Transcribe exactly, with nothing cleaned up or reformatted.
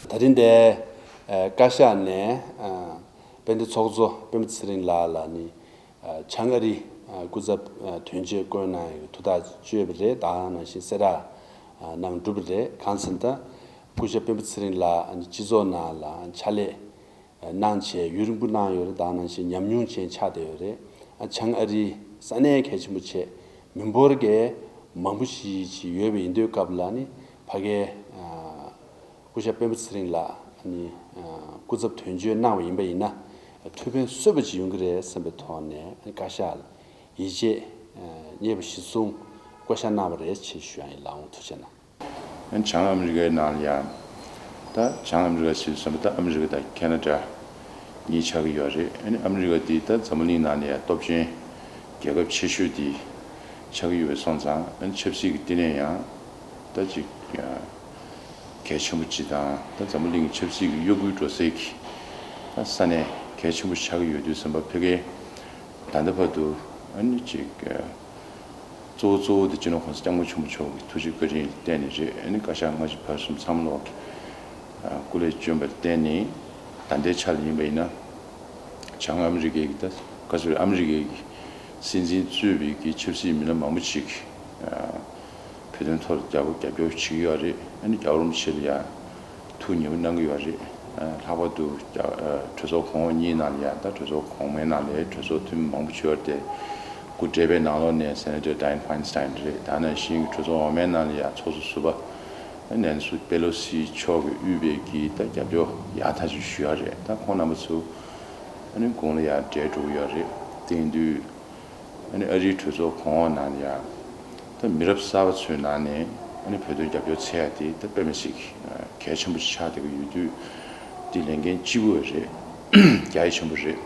ད་རིང་འདིར་ཨ་བཀའ་ཤག་ནས་ཨ་དཔལ་ལྡན་ཚོགས་གཙོ་སྤེན་པ་ཚེ་རིང་ལགས་ལ་ནི་ཨ་བྱང་ཨ་རིའི་ཨ་སྐུ་ཚབ་ཨ་དོན་གཅོད་བསྐོས་གནང་ཡོད། ཐུགས་ཐག་གཅོད་པ་རེད། ད་ག་ནང་བཞིན་གསལ་བསྒྲགས་ཨ་གནང་གྲུབ་པ་རེད། གང་ཟེར་ན་ད་སྐུ་ཞབས་སྤེན་པ་ཚེ་རིང་ལགས་ཨ་ནི་སྤྱི་ཚོགས་ནང་ལ་ཕྱག་ལས་གནང་བྱས་ཡུན་རིང་པོ་གནང་ཡོད་རེད། ད་ག་ནང་བཞིན་ཉམས་མྱོང་ཅན་ཆགས་བསྡད་ཡོད་རེད། ཨ་བྱང་ཨ་རིའི་ས་གནས་གལ་ཆེན་པོ་བྱས་མི་འབོར་གལ་མང་པོ་ཞིག་ཅིག་ཡོད་པ་ཡིན་དུས་སྐབས་ལ་ནི་ཕ་གའི་ཨ་སྐུ་ཞབས་སྤེན་པ་ཚེ་རིང་ལགས་ནི་ཨ་སྐུ་ཚབ་དོན་གཅོད་གནང་བ་ཡིན་པ་ཡིན་ན་ཐུགས་ཕན་གསོས་པ་ཅིག་ཡོང་གི་རེད་བསམ་པའི་ཐོག་ནས་བཀའ་ཤག་ལ་ཡིད་ཆེས་ཨ་རྙེད་པ་གཞིར་བཟུང་བསྐོ་བཞག་གནང་བ་རེད་ཅེས་ཞུ་ཡ་ཡིན། ལགས་འོང་། ཐུགས་རྗེ་གནང་། ཨ་ནི་བྱང་ཨ་མི་རི་ཀའི་ནང་ལ་ཡང་། ད་བྱང་ཨ་མི་རི་ཀ་ཟེར་དུས་ཙམ་པ་ད་ཨ་མི་རི་ཀ་དང་ཁེ་ན་ཌ་གཉིས་ཆགས་ཀྱི་ཡོད་རེད། ཨ་ནི་ཨ་མི་རི་ཀ་དེ་ད་འཛམ་བུ་གླིང་ནང་ནས་ཡང་སྟོབས་ཆེན་རྒྱལ་ཁབ་ཆེ་ཤོས་དེ་ཆགས་ཀྱི་ཡོད་པ་སོང་ཙང་། ཨ་ནི་ཆབ་སྲིད་ཀྱི་བསྟི་གནས་ཡང་ད་ཅིག་གལ་ཆེན་པོ་ཅིག་དང་། ད་འཛམ་བུ་གླིང་གི་ཆབ་སྲིད་ཀྱི་གཡོ་འགུལ་འགྲོ་སའི་གི་ད་ས་གནས་གལ་ཆེན་པོ་ཆགས་ཀྱི་ཡོད་དུས་ཙམ་པ་ཕ་གིའི་ད་ལྟ་བར་དུ་ཨ་ནི་ཅིག་གཙོ་བོ་གཙོ་བོ་དེ་སྤྱི་ནོར་༸གོང་ས་༸སྐྱབས་མགོན་ཆེན་པོ་མཆོག་གི་ཐུགས་རྗེ་བཀའ་དྲིན་ལ་བརྟེན་ནས་རེད། ཨ་ནི་བཀའ་ཤག་སྔ་ཕྱི་བར་གསུམ་ཚང་མ་ལོག་གི་སྐུ་ལས་བསྐྱོན་པར་བརྟེན་ནས། ད་ལྟའི་ཆ་ལ་ཡིན་པ་ཡིན་ན་བྱང་ཨ་མི་རི་ཀའི་གི་ད་ག་ཚོད་རེད། ཨ་མི་རི་ཀའི་གི་སྲིད་འཛིན་གཙོས་པའི་གི་ཆབ་སྲིད་མི་སྣ་མང་པོ་ཞིག་བོད་དོན་ཐོག་ལ་རྒྱབ་རྒྱབ་སྐྱོར་བྱེད་ཀྱི་ཡོད་རེད། ཨ་ནི་རྒྱལ་བ་རིན་པོ་ཆེ་ལ་ཡང་ཐུགས་ཉེ་པོ་གནང་གི་ཡོད་རེད། ལྷག་པར་དུ་རྒྱ་གྲོས་ཚོགས་གོང་འོག་གཉིས་ནང་ལ་ཡང་། ད་གྲོས་ཚོགས་གོང་མའི་ནང་ལ་གྲོས་ཚོགས་འཐུས་མི་མང་པོ་བྱོས་ཏེ། སྐུ་བགྲེས་པའི་ནང་ལོགས་ནས་Senator Dianne Feinstein རེད། ད་ནང་བཞིན་གྱི་གྲོས་ཚོགས་འོག་མའི་ནང་ལ་ཡང་ཚོགས་གཙོ་ཟུར་པ་Nancy Pelosi མཆོག་གིས་དབུས་པའི་གི་ད་རྒྱབ་སྐྱོར་ཡག་ཐག་ཆོད་ཞུ་ཡག་རེད། ད་ཁོང་རྣམ་པ་ཚོ་ཨ་ནི་དགུང་ལ་ཡང་བགྲེས་འགྲོ་གི་ཡོད་རེད། དེ་ཡིན་དུས། ཨ་ནི་ཨ་རིའི་གྲོས་ཚོགས་གོང་འོག་ནང་ལ་ཡང་ད་མི་རབས་གསར་པ་ཚོའི་ནང་ནས་ཨ་ནི་བོད་དོན་རྒྱབ་སྐྱོར་འཚོལ་ཡ་དེ་ད་དཔེ་མི་སྲིད་གལ་ཆེན་པོ་ཆགས་བསྡད་ཀྱི་ཡོད་དུས། དེ་ལས་འགན་ལྕི་པོ་རེད། རྒྱ་ཡིག་ཆེན་པོ་རེད།